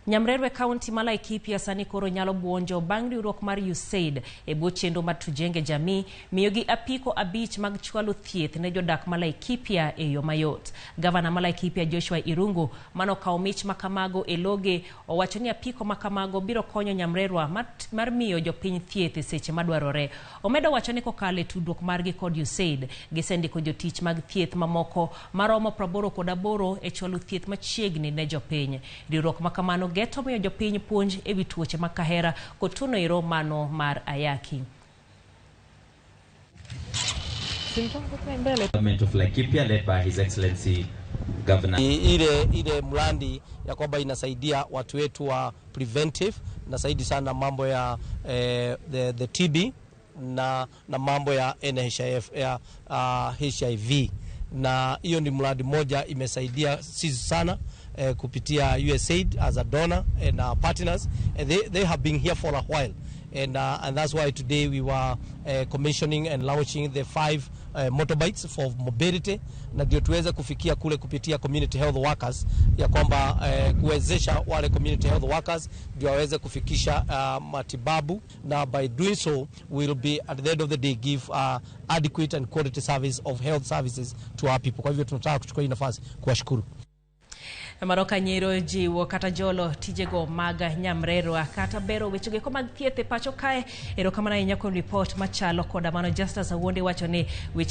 Nyamrerwa e kaunti ma Laikipia sani koro nyalo buonjo bang' riwruok mar USAID e bwo chenro mar Tujenge Jamii miyogi apiko 5 mag chwalo thieth ne jodak ma Laikipia e yo mayot. Gavana ma Laikipia Joshua Irungu manokawo mich makamago e loge owacho ni apiko makamago biro konyo Nyamrerwa mar miyo jopiny thieth e seche madwarore. Omedo wacho ni kokalo e tudruok margi kod USAID, gisendiko jotich mag thieth mamoko maromo 88 e chwalo thieth machiegni ne jopiny. Riwruok makamano geto miyo jopiny puonj e wi tuoche mag kahera kod tuono ero mano mar ayaki. Government of Laikipia led by His Excellency Governor. Ile mradi ya kwamba inasaidia watu wetu wa preventive, inasaidia sana mambo ya the TB na mambo ya NHIF, ya HIV, na hiyo ni mradi moja imesaidia sisi sana kupitia USAID as a donor and our partners, and they have been here for a while, and that's why today we were commissioning and launching the 5 motorbikes for mobility, na ndio tuweze kufikia kule kupitia community health workers, ya kwamba kuwezesha wale community health workers ndio waweze kufikisha matibabu, na by doing so we will be at the end of the day give adequate and quality service of health services to our people. Kwa hivyo tunataka kuchukua hii nafasi kuwashukuru. Maroka nyero jiwo kata jolo tijego mag Nyamrerwa kata bero wechego mag thieth e pacho kae. Erokamano ahinya kuom ripot machalo koda mano. Justus Awuondi wacho ni weche